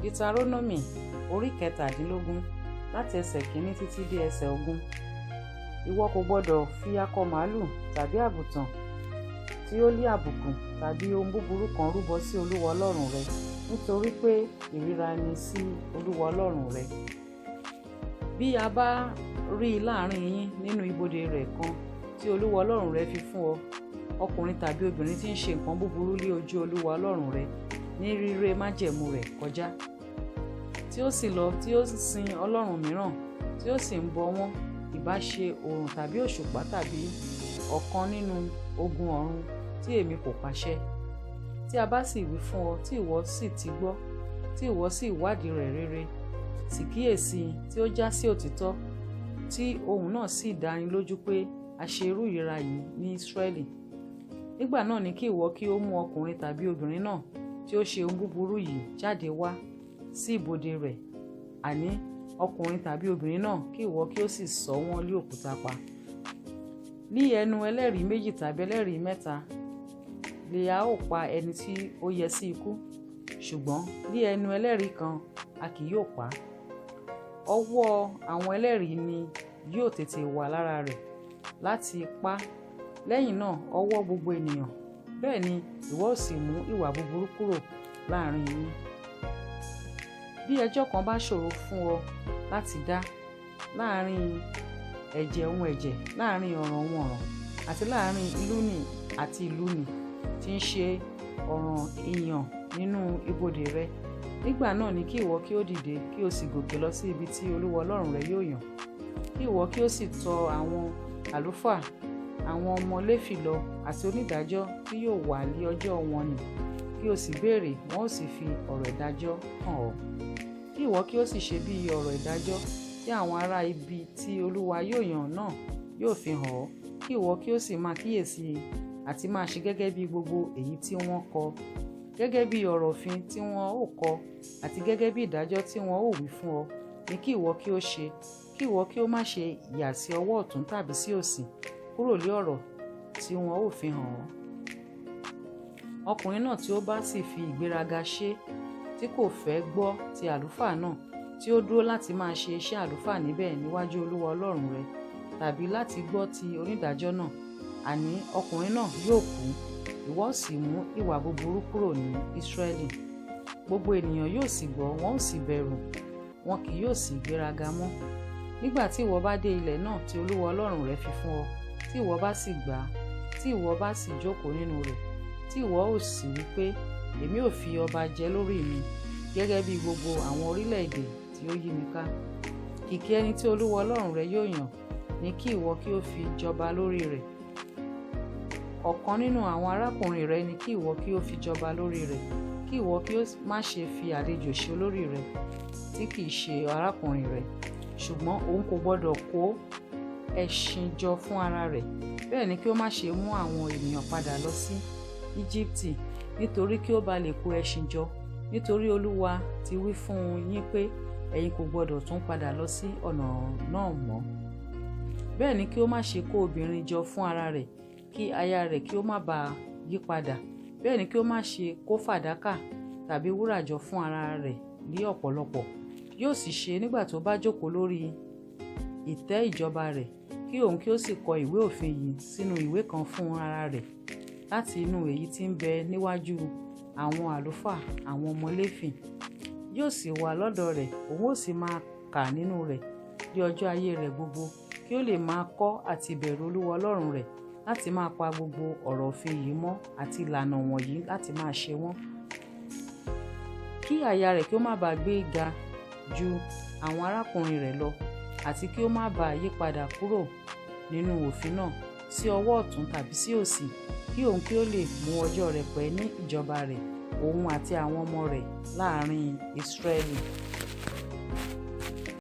Deuteronomy orí 17 láti ẹsẹ̀ 1 títí dé ẹsẹ̀ 20. Ìwọ kò gbọdọ̀ fi akọ màlúù tàbí àgùntàn tí ó lé àbùkù tàbí ohun búburú kan rúbọ sí Olúwa Ọlọ́run rẹ, nítorí pé ìríra ni sí Olúwa Ọlọ́run rẹ. Bí a bá rí i láàrin yín nínú ibodè rẹ̀ kan tí Olúwa Ọlọ́run rẹ fi fún ọ, ọkùnrin tàbí obìnrin tí ń ṣe nǹkan búburú lé ojú Olúwa Ọlọ́run rẹ ní ríré májẹ̀mú rẹ̀ kọjá, tí ó sì lọ tí ó sin ọlọ́run mìíràn, tí ó sì ń bọ wọ́n, ìbá ṣe oòrùn tàbí òṣùpá tàbí ọ̀kan nínú ogun ọ̀run tí èmi kò pàṣẹ. Tí a bá sì wí fún ọ, tí ìwọ sì ti gbọ́, tí ìwọ sì wádìí rẹ̀ rere, sì kíyèsí tí ó já sí òtítọ́, tí ohun náà sì dáni lójú pé a ṣe irú ìríra yìí ní Ísírẹ́lì. Nígbà náà ni kí ìwọ kí ó mú ọkùnrin tàbí obìnrin náà tí ó ṣe ohun búburú yìí jáde wá sí ibodè rẹ̀, àní ọkùnrin tàbí obìnrin náà, kí ìwọ kí ó sì sọ wọ́n lé òkúta pa. Ní ẹnu ẹlẹ́rìí méjì tàbí ẹlẹ́rìí mẹ́ta lè a ó pa ẹni tí ó yẹ sí ikú, ṣùgbọ́n ní ẹnu ẹlẹ́rìí kan a kì yóò pa á. Ọwọ́ àwọn ẹlẹ́rìí ni yóò tètè wà lára rẹ̀ láti pa á, lẹ́yìn náà ọwọ́ gbogbo ènìyàn. Bẹ́ẹ̀ ni ìwọ ó sì mú ìwà búburú kúrò láàrin yín. Bí ẹjọ́ kan bá ṣòro fún ọ láti dá láàrin ẹ̀jẹ̀ òun ẹ̀jẹ̀, láàrin ọ̀ràn òun ọ̀ràn, àti láàrin ìlúni àti ìlúni tí ń ṣe ọ̀ràn ìyàn nínú ibodè rẹ, nígbà náà ni kí ìwọ kí ó dìde, kí o sì gòkè lọ sí ibi tí Olúwa Ọlọ́run rẹ yóò yàn, kí ìwọ kí ó sì tọ̀ àwọn àlùfáà, àwọn ọmọ Léfì lọ, àti onídàájọ́ tí yóò wà lé ọjọ́ wọn nì, kí o sì béèrè, wọn ó sì fi ọ̀rọ̀ ìdájọ́ hàn ọ́. Kí ìwọ kí ó sì ṣe bí ọ̀rọ̀ ìdájọ́ tí àwọn ará ibi tí Olúwa yóò yàn náà yóò fi hàn ọ́, kí ìwọ kí ó sì máa kíyèsí àti máa ṣe gẹ́gẹ́ bí gbogbo èyí tí wọ́n kọ, gẹ́gẹ́ bí ọ̀rọ̀ òfin tí wọ́n ó kọ, àti gẹ́gẹ́ bí ìdájọ́ tí wọ́n ó wí fún ọ ní kí ìwọ kí ó ṣe, kí ìwọ kí ó má ṣe yà sí ọwọ́ ọ̀tún tàbí sí òsì kúrò lé ọ̀rọ̀ tí wọ́n ó fi hàn ọ́. Ọkùnrin náà tí ó bá sì fi ìgbéraga ṣe, tí kò fẹ́ gbọ́ ti àlùfáà náà tí ó dúró láti máa ṣe iṣẹ́ àlùfáà níbẹ̀ níwájú Olúwa Ọlọ́run rẹ, tàbí láti gbọ́ ti onídàájọ́ náà, àní ọkùnrin náà yóò kú, ìwọ ó sì mú ìwà búburú kúrò ní Ísírẹ́lì. Gbogbo ènìyàn yóò sì gbọ́, wọn ó sì bẹ̀rù, wọn kì yóò sì gbéraga mọ́. Nígbà tí ìwọ bá dé ilẹ̀ náà tí Olúwa Ọlọ́run rẹ fi fún ọ, tí ìwọ bá sì gbà á, tí ìwọ bá sì jókòó nínú rẹ̀, tí ìwọ ó sì wí pé, èmi ò fi ọba jẹ lórí mi, gẹ́gẹ́ bí gbogbo àwọn orílẹ̀-èdè tí ó yí mi ká. Kìkì ẹni tí Olúwa Ọlọ́run rẹ yóò yàn ni kí ìwọ kí ó fi jọba lórí rẹ̀. Ọ̀kan nínú àwọn arákùnrin rẹ ni kí ìwọ kí ó fi jọba lórí rẹ̀, kí ìwọ kí ó má ṣe fi àlejò ṣe olórí rẹ tí kì í ṣe arákùnrin rẹ. Ṣùgbọ́n òun kò gbọdọ̀ kó ẹṣin jọ fún ara rẹ̀, bẹ́ẹ̀ ni kí ó má ṣe mú àwọn ènìyàn padà lọ sí Íjíbítì, nítorí kí ó ba lè kó ẹṣin jọ, nítorí Olúwa ti wí fún yín pé ẹ̀yin kò gbọdọ̀ tún padà lọ sí ọ̀nà náà mọ́. Bẹ́ẹ̀ ni kí ó má ṣe kó obìnrin jọ fún ara rẹ̀, kí aya rẹ̀ kí ó má bàa yí padà. Bẹ́ẹ̀ ni kí ó má ṣe kó fàdákà tàbí wúrà jọ fún ara rẹ̀ ní ọ̀pọ̀lọpọ̀. Yóò sì ṣe nígbà tó bá jókòó lórí ìtẹ́ ìjọba rẹ̀, kí òun kí ó sì kọ ìwé òfin yìí sínú ìwé kan fún ara rẹ̀ láti inú èyí tí ń bẹ níwájú àwọn àlùfáà, àwọn ọmọ Léfì. Yóò sì wà lọ́dọ̀ rẹ̀, òun ó sì máa kà nínú rẹ̀ ní ọjọ́ ayé rẹ̀ gbogbo, kí ó lè máa kọ́ àti bẹ̀rù Olúwa Ọlọ́run rẹ̀, láti máa pa gbogbo ọ̀rọ̀ òfin yìí mọ́ àti ìlànà wọ̀nyí láti máa ṣe wọ́n. Kí àyà rẹ̀ kí ó má bàa gbé ga ju àwọn arákùnrin rẹ̀ lọ, àti kí ó má bàa yípadà kúrò nínú òfin náà sí ọwọ́ ọ̀tún tàbí sí òsì, kí òun kí ó lè mú ọjọ́ rẹ̀ pẹ́ ní ìjọba rẹ̀, òun àti àwọn ọmọ rẹ̀ láàrin Ísírẹ́lì.